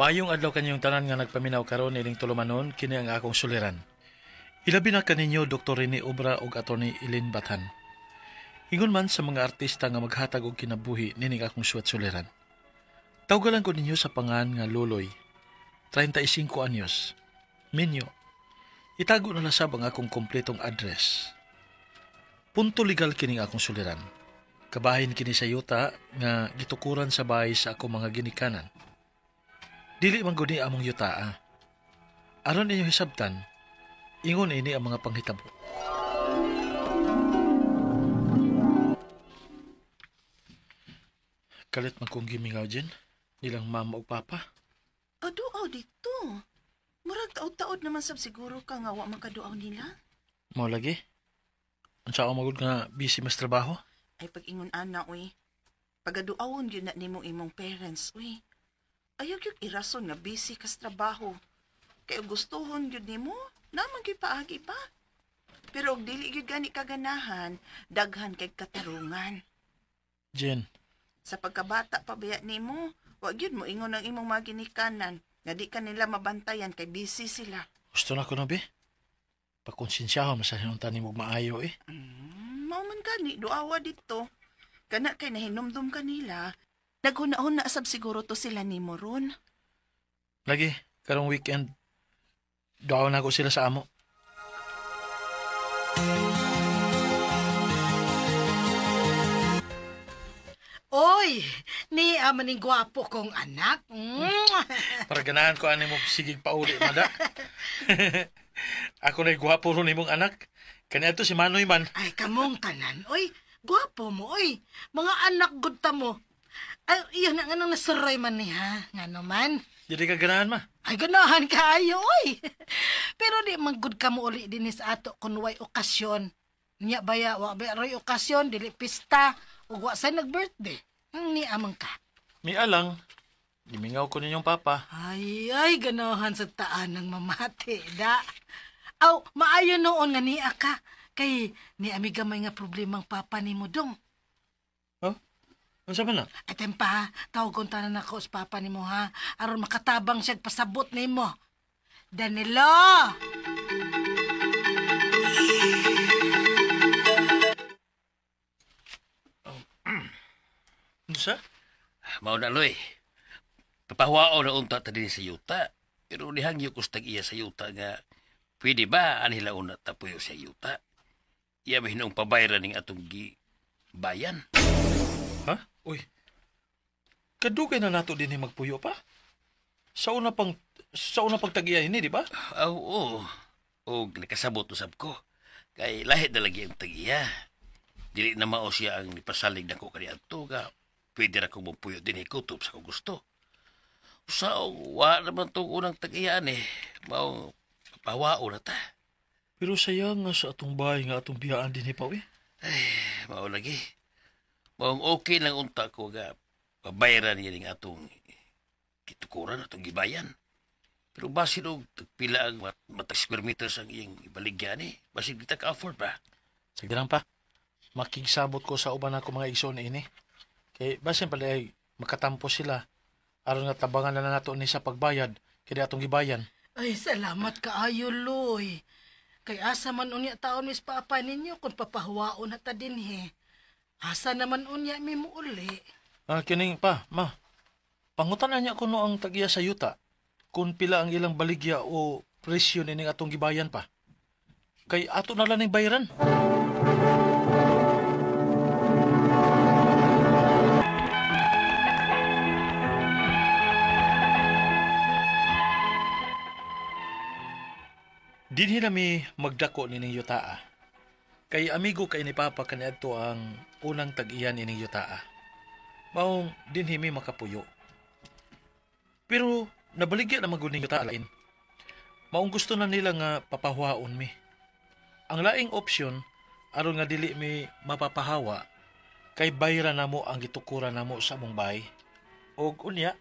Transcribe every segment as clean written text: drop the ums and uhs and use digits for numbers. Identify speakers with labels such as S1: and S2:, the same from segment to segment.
S1: Maayong adlaw kanyong tanan nga nagpaminaw karon ining tulumanon, kini ang akong suliran. Ilabi na kaninyo Dr. Rene Obra ug Atty. Eileen Bathan. Ingon man sa mga artista nga maghatag og kinabuhi nining akong suwat suliran. Tawgalan ko ninyo sa pangan nga Loloy, 35 anyos, minyo. Itago na lasab ang akong kompletong address. Punto legal kining akong suliran. Kabahin kini sa yuta nga gitukuran sa bahay sa akong mga ginikanan. Dili man guni among yutaa. Aron ninyo hisabtan, ingon ini ang mga panghitabo. Kalit man kong gimingaw dyan, nilang mama ug papa.
S2: Aduaw dito. Murag taod-taod naman sab siguro ka nga wa makaduaw nila.
S1: Mao lagi. Unsa ako magud nga busy mas trabaho?
S2: Ay pag-ingon ana uy. Pagaduawon gyud na nimo imong parents uy. Ayaw gyud irason nga busy kas trabaho. Kay og gustuhon gyud nimo, naman gyud paagi pa. Pero og dili gyud gani kaganahan, daghan kay katarungan.
S1: Jen.
S2: Sa pagkabata pa baya nimo, wa gyud mo ingon ang imong mga ginikanan nga di ka nila mabantayan kay busy sila.
S1: Gusto na ko na be. Pagkonsensyahan masahin ang tanim og maayo eh.
S2: Mao man gani duawa dito. Kana kay nahinumdum kanila. Naghuna-huna sab siguro to sila nimo ron.
S1: Lagi, karong weekend, duaw na ako sila sa amo.
S3: Oy, ni maning gwapo kong anak.
S1: Para ganahan ko ani mo sigig pauli, mada. Ako na'y gwapo ron imong anak. Kaniadto si Manoy man.
S3: Ay, kamong tanan. Oy, gwapo mo, oy. Mga anak gud ta mo. Ay, iyon ang anong nasuroy man ni ha? Nga naman.
S1: Dili ka ganahan, ma?
S3: Ay, ganahan kaayo, oy. Pero di man gud ka mo uli din sa ato kung way okasyon. Nya baya, wa ba roy okasyon, dili pista, ug wa say nag-birthday. Ni amang ka.
S1: Mi alang, gimingaw ko ninyong papa.
S3: Ay, ay, ganahan sa taan ng mamati, da. Aw, maayo noon nga niya ka. Kay ni ami gamay nga problemang papa ni mo dong.
S1: Huh? Unsa man na?
S3: Ay, tempa, tawag kong tanan ako sa papa ni mo, ha? Aron makatabang siya pasabot ni mo. Danilo!
S1: Unsa?
S4: Mao na, Loy. Papahuao na unta ta din sa yuta. Pero nihangyo ko sa tag-iya sa yuta nga pwede ba anhila una tapuyo sa yuta? Iya ba hinuong pabayran ning atong gibayan?
S1: Ha? Uy, kadugay na nato din magpuyo pa? Sa una pang tag-iya ini, di ba?
S4: Oo. Og nakasabot usab ko. Kay lahi na lagi ang tag-iya. Dili na mao siya ang nipasalig nako kaniadto nga pwede ra ko magpuyo din hikutob sa kung gusto. Sa wa naman tong unang tag-iyaan eh. Mao pawao na ta.
S1: Pero sayang nga sa atong bahay nga atong biyaan din hipaw eh.
S4: Ay, mao lagi. Maong okay lang unta ko nga pabayaran niya ning atong kitukuran, atong gibayan. Pero basin og pila ang matag square meters ang iyang ibaligyan eh. Basin kita ka-afford ba?
S1: Sige lang pa. Makigsabot ko sa uban ako mga igsoon ini. Kay basin pala ay makatampo sila. Aron nga tabangan na nato ni sa pagbayad kay atong gibayan.
S3: Ay, salamat kaayo, Loy. Kay asa man unya taon mis papa ninyo kung papahuwaon na ta dinhi. Asa naman unya mi mo uli.
S1: Ah, kining pa, ma. Pangutan na niya kuno ang tag-iya sa yuta. Kung pila ang ilang baligya o presyo nining atong gibayan pa. Kay ato na lang ning bayaran. Dinhi nami magdako nining yutaa. Kay amigo kay ni Papa kaniadto ang unang tag-iyan ining yutaa. Maong dinhi mi makapuyo. Pero nabaligya na maguning yutaa lain. Maong gusto na nila nga papahuwaon mi. Ang laing opsyon aron nga dili mi mapapahawa kay bayra namo ang gitukuran namo sa among bahay. Og unya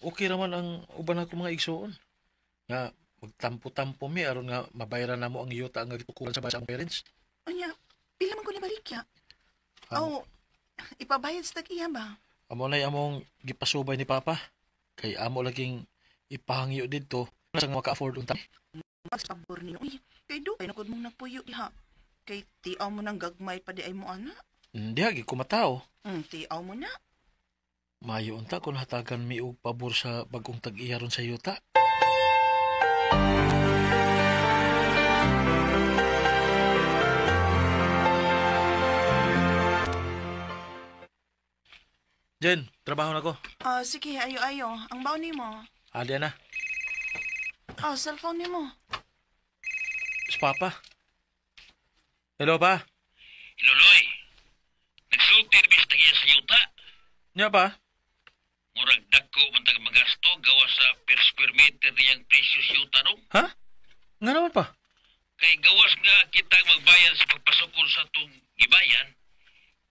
S1: okay raman ang uban ako mga igsuon. Nga magtampo-tampo mi aron nga mabayran namo ang yuta nga gitukuran sa bahay sa among parents.
S2: Unya, pila man ko ni balikya? Oh, ipabayad sa tag-iya ba?
S1: Amo na'y among gipasubay ni Papa. Kay amo laging ipahangyo didto sa maka-afford unta.
S2: Pabor niyo uy. Kay dugay na gud mong nagpuyo diha. Kay tiaw mo nang gagmay pa di ay mo ana.
S1: Diha gi kumatao.
S2: Tiaw mo na.
S1: Maayo unta kung hatagan mi og pabor sa bag-ong tag-iya ron sa yuta. Jen, trabaho na ko.
S2: Sige, ayo-ayo. Ang baon nimo.
S1: Diyan na.
S2: Cellphone nimo.
S1: Si Papa. Hello, pa.
S4: Iluloy, nagsulti ni bis tag-iya sa yuta.
S1: Nya pa?
S4: Murag dagko man tag magasto gawa sa per square meter niyang presyo sa yuta no.
S1: Ha? Nga naman pa?
S4: Kay gawas nga kita magbayad sa pagpasukol sa atong gibayan,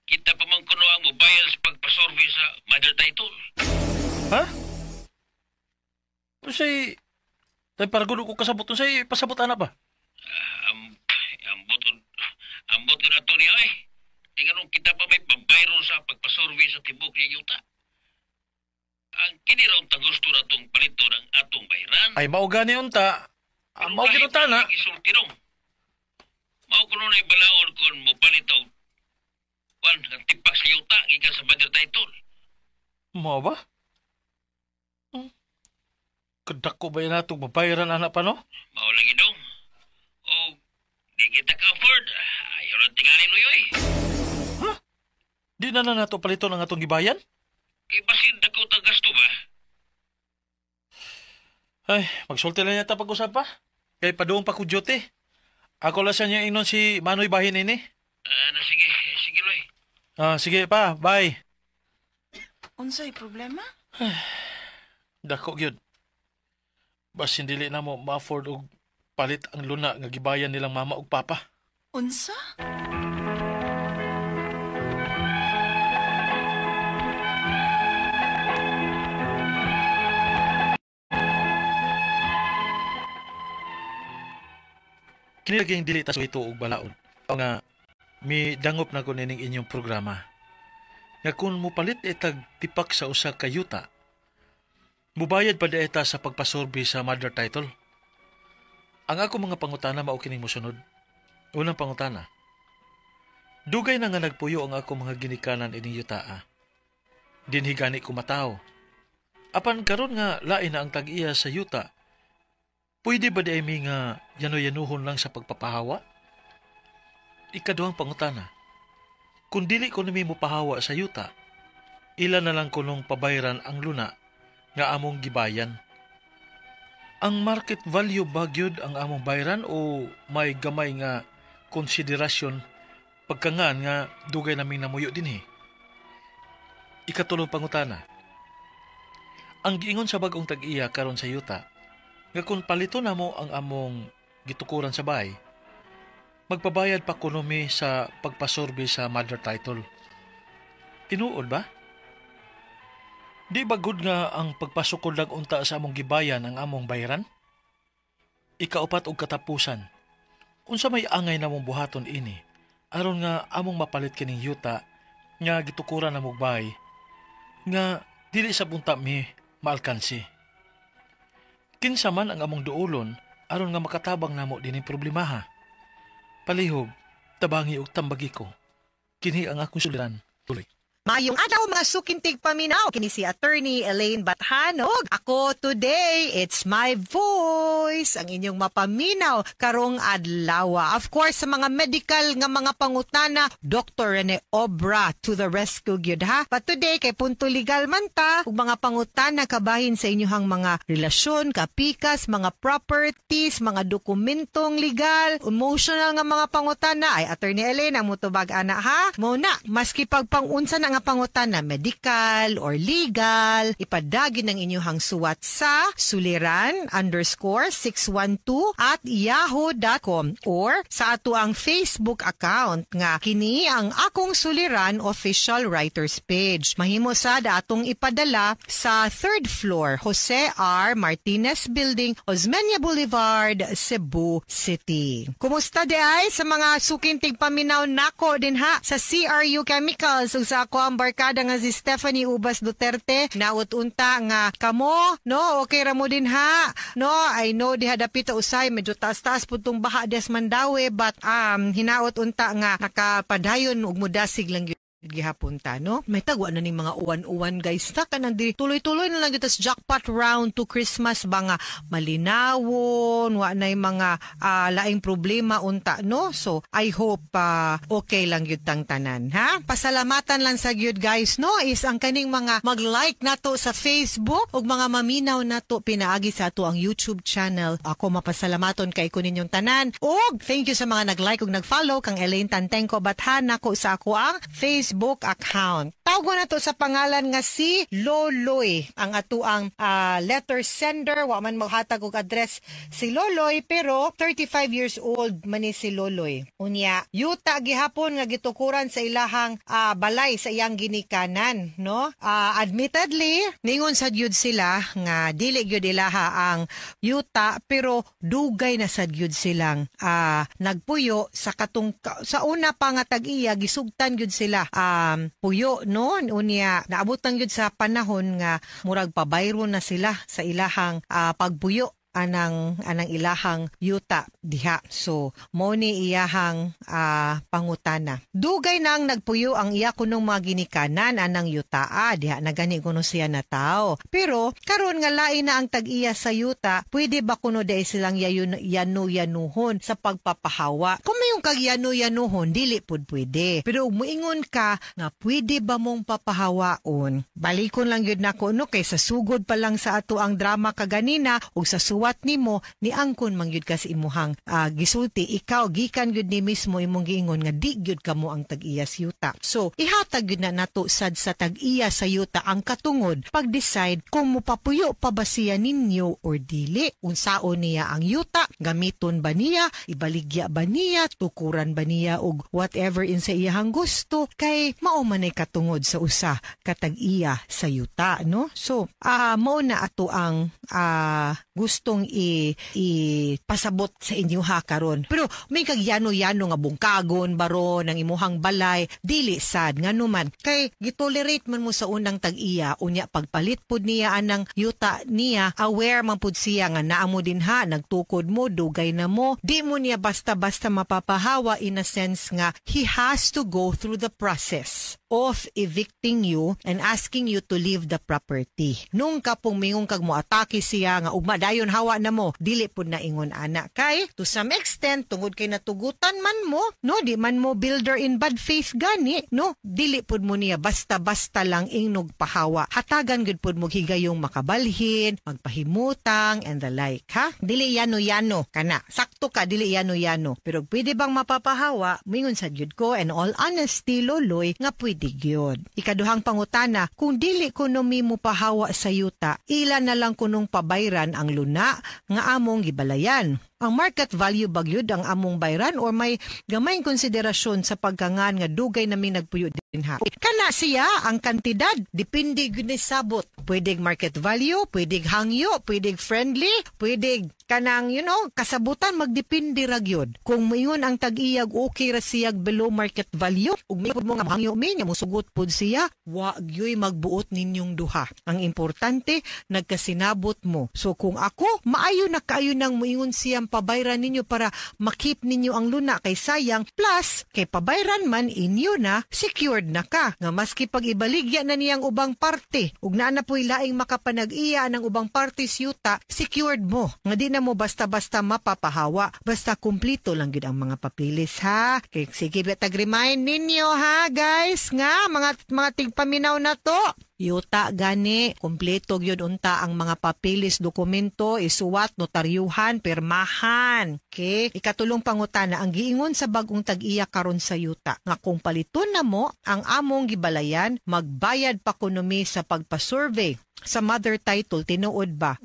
S4: kita pa man kuno ang mobayad sa pagpasurvey sa mother title.
S1: Ha? Unsay tay paragulo ko kasabot unsay pasabot ana pa?
S4: Ambot ko na to niya eh. Kaya ganun kita pa may pambayron sa pagpasurvey sa tibok niya yuta. Ang kiniraw ta gusto na itong palito ng atong bayran.
S1: Ay mao gani unta. Mao gid unta na.
S4: Isulti nung. Mao kuno na ibalaon kung mopalito kwan ang tipak sa yuta gikan sa mother title.
S1: Mao ba? Kadako ba yan atong mabayaran anak pa no?
S4: Mao lagi dong. O di kita ka-afford. Ayaw lang tingali luyoy.
S1: Ha? Di na nato palito ng atong gibayan?
S4: Kay basin dako tag gasto ba?
S1: Ay, magsulti lang yata pag-usap pa. Kay paduong pa ko duty. Ako lang sa niya ingnon si Manoy Bahin ini.
S4: Na sige, sige Loy.
S1: Sige pa, bye.
S2: Unsay problema?
S1: Dako gyud. Basin dili na mo ma-afford og palit ang luna nga gibayan nilang mama ug papa.
S2: Unsa?
S1: Kini laging dili ta ito og balaod. Nga mi dangop na ko nining inyong programa. Nga kung mopalit itag tipak sa usa ka yuta, mubayad pa di ita sa pagpasurvey sa mother title. Ang ako mga pangutana mao kining mosunod. Unang pangutana. Dugay na nga nagpuyo ang ako mga ginikanan ining yutaa. Dinhi gani ko mataw. Apan karon nga lain na ang tag-iya sa yuta, pwede ba di ay mi nga yano-yanuhon lang sa pagpapahawa? Ikaduhang pangutana. Kung dili ko nimi mopahawa sa yuta, ila na lang kunong pabayran ang luna nga among gibayan. Ang market value ba gyud ang among bayran o may gamay nga konsiderasyon pagkangan nga dugay naming namuyo dinhi? Ikatulong pangutana. Ang giingon sa bag-ong tag-iya karon sa yuta, nga kung palito namo ang among gitukuran sa bahay, magpabayad pa kuno mi sa pagpasurvey sa mother title. Tinuod ba? Di ba good nga ang pagpasukod lang unta sa among gibayan ang among bayaran? Ikaupat og katapusan, unsa may angay namong buhaton ini, aron nga among mapalit kining yuta nga gitukuran namong bahay, nga dili sa bunta mi maalkansi. Kinsa man ang among duolon aron nga makatabang namo dining problemaha. Palihog, tabangi og tambagi ko. Kini ang akong suliran. Tuloy.
S5: Mayong adlaw mga sukintig paminaw, kini si Attorney Elaine Bathanog. Ako today, it's my voice, ang inyong mapaminaw karong adlaw. Of course, sa mga medical nga mga pangutana, Dr. Rene Obra to the rescue gyud ha. But today, kay punto legal man ta, ug mga pangutana kabahin sa inyong mga relasyon, kapikas, mga properties, mga dokumentong legal, emotional nga mga pangutana, ay Attorney Elaine ang mutubag ana ha. Muna, maski pagpangunsa na nga pangutana, medical or legal, ipadagin ang inyong suwat sa suliran_612@yahoo.com or sa ato ang Facebook account nga kini ang Akong Suliran Official Writers Page. Mahimo sad atong ipadala sa 3rd floor, Jose R. Martinez Building, Osmeña Boulevard, Cebu City. Kumusta di ay sa mga sukintig paminaw nako din ha sa CRU Chemicals ug sa ako ang barkada nga si Stephanie Ubas Duterte. Naot unta nga kamo, no, okay ra mo din ha. No, I know diha dapita usay medyo taas-taas pud tong baha des Mandaue, but hinaot unta nga nakapadayon ug mudasig lang gyud gihapon ta, no? May tagwa na ning mga uwan-uwan, guys. Ta kanang di tuloy-tuloy na lang gyud tas jackpot round to Christmas ba nga malinawon, wa nay mga laing problema unta, no? So, I hope okay lang gyud tang tanan, ha? Pasalamatan lang sa gyud, guys, no? Is ang kaning mga mag-like nato sa Facebook ug mga maminaw nato pinaagi sa ato ang YouTube channel. Ako mapasalamaton kay ko ninyong tanan. Og thank you sa mga nag-like ug nag-follow kang Elaine Tantengco Bathan nako sa ako ang Facebook account. Tawag na to sa pangalan nga si Loloy. Ang atuang letter sender, wa man mohatag og address si Loloy, pero 35 years old man ni si Loloy. Unya, yuta gihapon nga gitukuran sa ilahang balay sa iyang ginikanan, no? Admittedly, ningon sad gyud sila nga dili gyud ilaha ang yuta, pero dugay na sad gyud silang nagpuyo sa katong sa una pa nga tag-iya, gisugtan gyud sila puyo, no? Unya naabot lang gyud sa panahon nga murag pabayro na sila sa ilahang pagpuyo anang ilahang yuta diha. So, mo ni iyahang pangutana. Dugay nang nagpuyo ang iya kunong mga ginikanan anang yutaa diha na gani kuno siya na tao. Pero karon nga lain na ang tag-iya sa yuta, pwede ba kuno dai silang yayun yanu-yanuhon sa pagpapahawa? Kung mayong kag yanu-yanuhon, dili pud pwede. Pero ug moingon ka nga pwede ba mong papahawaon? Balikon lang gyud nako, no, kay sa sugod pa lang sa ato ang drama kaganina ug sa suwat nimo ni angkon man gyud ka sa imuhang gisulti, ikaw gikan gyud ni mismo imong giingon nga di gyud kamo ang tag-iya sa yuta. So ihatag gyud na nato sad sa tag-iya sa yuta ang katungod pag-decide kung mopapuyo pa ba siya ninyo or dili. Unsaon niya ang yuta, gamiton ba niya, ibaligya ba niya, tukuran ba niya og whatever in sa iyahang gusto, kay mao man ay katungod sa usa ka tag-iya sa yuta, no? So mao na ato ang gustong ipasabot sa inyo ha karon. Pero may kagyano-yano nga bungkagon baro ng imuhang balay, dili sad, ngano man kay gitolerate man mo sa unang tag-iya. Unya pagpalit pud niya anang yuta niya, aware man pud siya nga naa mo din ha, nagtukod mo, dugay na mo, di mo niya basta-basta mapapahawa in a sense nga he has to go through the process of evicting you and asking you to leave the property. Nung kapong mingon kag mo atake siya nga ugma dayon hawa na mo, dili pud na ingon ana, kay to some extent tungod kay natugutan man mo, no, di man mo builder in bad faith gani, no, dili pud mo niya basta-basta lang ingnog pahawa. Hatagan gud pud mo higayong makabalhin, magpahimutang and the like, ha. Dili yano-yano kana. Sakto ka, dili yano-yano. Pero pwede bang mapapahawa? Mingon sa gyud ko and all honesty, Loloy, nga pwede gyud. Ikaduhang pangutana, kung dili kuno mi mo pahawa sa yuta, ila na lang kunong pabayran ang luna nga among gibalayan. Ang market value ba gyud ang among bayran or may gamayng konsiderasyon sa pagkangan nga dugay nami nagpuyo dinha? Kana siya ang kantidad, depende gyud ni sabot. Pwedeng market value, pwedeng hangyo, pwedeng friendly, pwedeng kanang kasabutan, magdepende ra gyud. Kung moingon ang tag-iyag okay ra siyag below market value ug may mo nga hangyo mi nya mosugot pud siya, wa gyoy magbuot ninyong duha. Ang importante nagkasinabot mo. So kung ako, maayo na kaayo nang moingon siyang pabayran ninyo para makip ninyo ang luna kay sayang, plus kay pabayran man inyo na, secured na ka nga maski pag ibaligya na niyang ubang parte ug naa na po'y laing makapanag-iya ng ubang parte sa yuta, secured mo nga di na mo basta-basta mapapahawa, basta kumplito lang gyud ang mga papilis, ha. Kay sige ba tag-remind ninyo ha, guys, nga mga tigpaminaw na to. Yuta gani, kumpleto gyud unta ang mga papilis, dokumento, isuwat, notaryuhan, pirmahan. Okay? Ikatulong pangutana, ang giingon sa bagong tag-iya karon sa yuta nga kung paliton na mo ang among gibalayan, magbayad pa kuno mi sa pagpa-survey sa mother title, tinuod ba?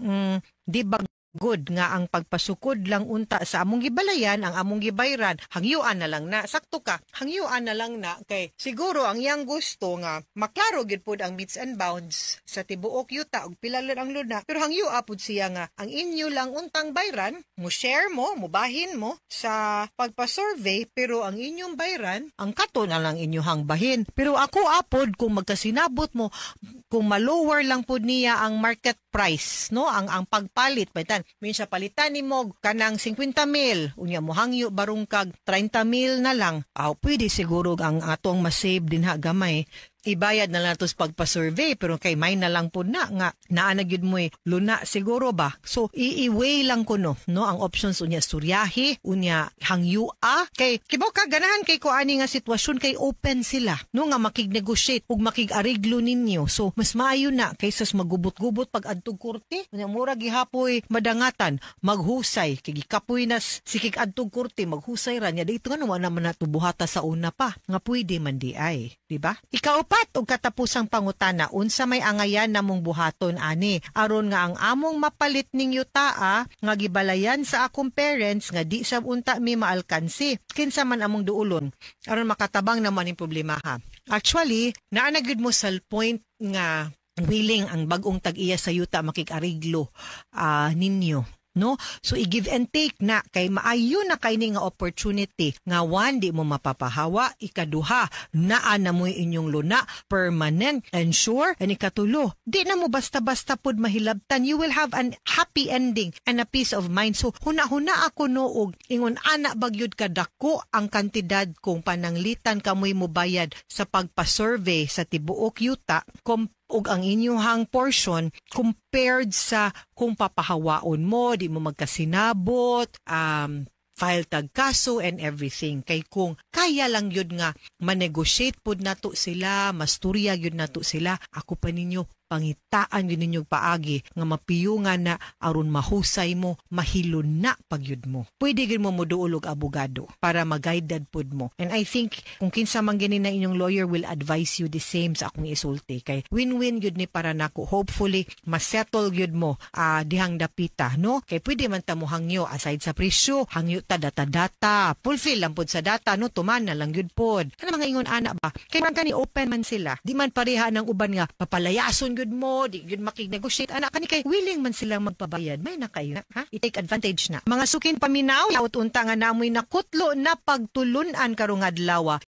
S5: Di ba Good nga ang pagpasukod lang unta sa among gibalayan, ang among gibayran, hangyuan na lang na. Sakto ka, hangyuan na lang na kay siguro ang iyang gusto nga maklaro gyud pud ang metes and bounds sa tibuok yuta ug pila lang ang luna, pero hangyua pud siya nga ang inyo lang untang bayran, mo share mo, mubahin mo sa pagpa-survey, pero ang inyong bayran, ang kato na lang inyong bahin. Pero ako apod, kung magkasinabot mo, kung ma-lower lang pud niya ang market price, no, ang pagpalit palitan minsa, palitan nimo kanang 50 mil, unya mo hangyo barong kag 30 mil na lang, aw, pwede siguro. Ang atong ma-save din ha gamay, ibayad na lang nato sa pagpa-survey, pero kay may na lang po na nga naa na gyud mo'y luna siguro ba. So i-weigh lang ko, no, ang options unya, suryahi unya, hangyua, kay kibaw ka, ganahan kay ko ani nga sitwasyon kay open sila, no, nga makig-negotiate ug makig-ariglo ninyo. So mas maayo na kaysa sa magubot-gubot pag adtog korte. Unya mura gihapoy madangatan maghusay kay gikapoy na sikig adtog korte, maghusay ra niya dito nga wa naman na buhata sa una pa nga pwede man di ay, di ba? Ikaupat ug katapusang pangutana: unsa may angayan namong buhaton ani aron nga ang among mapalit ning yutaa nga gibalayan sa akong parents nga di sab unta mi maalkansi? Kinsa man among duulon aron makatabang naman ning problema ha? Actually, naa na gyud mo sa point nga willing ang bagong tag-iya sa yuta makig-ariglo ninyo, no? So i-give and take na kay maayo na kay ni nga opportunity nga one, di mo mapapahawa, ikaduha, naa na mo inyong luna, permanent and sure, and ikatulo, di na mo basta-basta pud mahilabtan. You will have an happy ending and a peace of mind. So huna-huna ako, no, og ingon ana bagyod kadako ang kantidad kung pananglitan kamoy mobayad sa pagpa-survey sa tibuok yuta ug ang inyong portion compared sa kung papahawaon mo, di mo magkasinabot, file tag kaso and everything. Kay kung kaya lang yun nga manegotiate pod nato sila, masturya yun nato sila, ako pa ninyo, pangitaan yun ninyo paagi nga mapiyungan na aron mahusay mo, mahilon na pagyud mo. Pwede gyud mo moduol og abogado para ma-guided pod mo. And I think kung kinsa man gani na inyong lawyer will advise you the same sa akong isulti kay win-win gyud ni para nako. Hopefully masettle gyud mo dihang dapita, no? Kay pwede man ta mo hangyo aside sa presyo, hangyo ta data-data. Fulfill lang pod sa data, no, tuman na lang gyud pod. Ano mga ingon ana ba? Kay man kani open man sila. Di man pareha ng uban nga papalayason gyud mo, di gyud makig-negotiate ana. Kani kay willing man silang magpabayad. May na kayo ha. I-take advantage na. Mga sukin paminaw, out unta nga namoy nakutlo na pagtulun-an karong adlaw.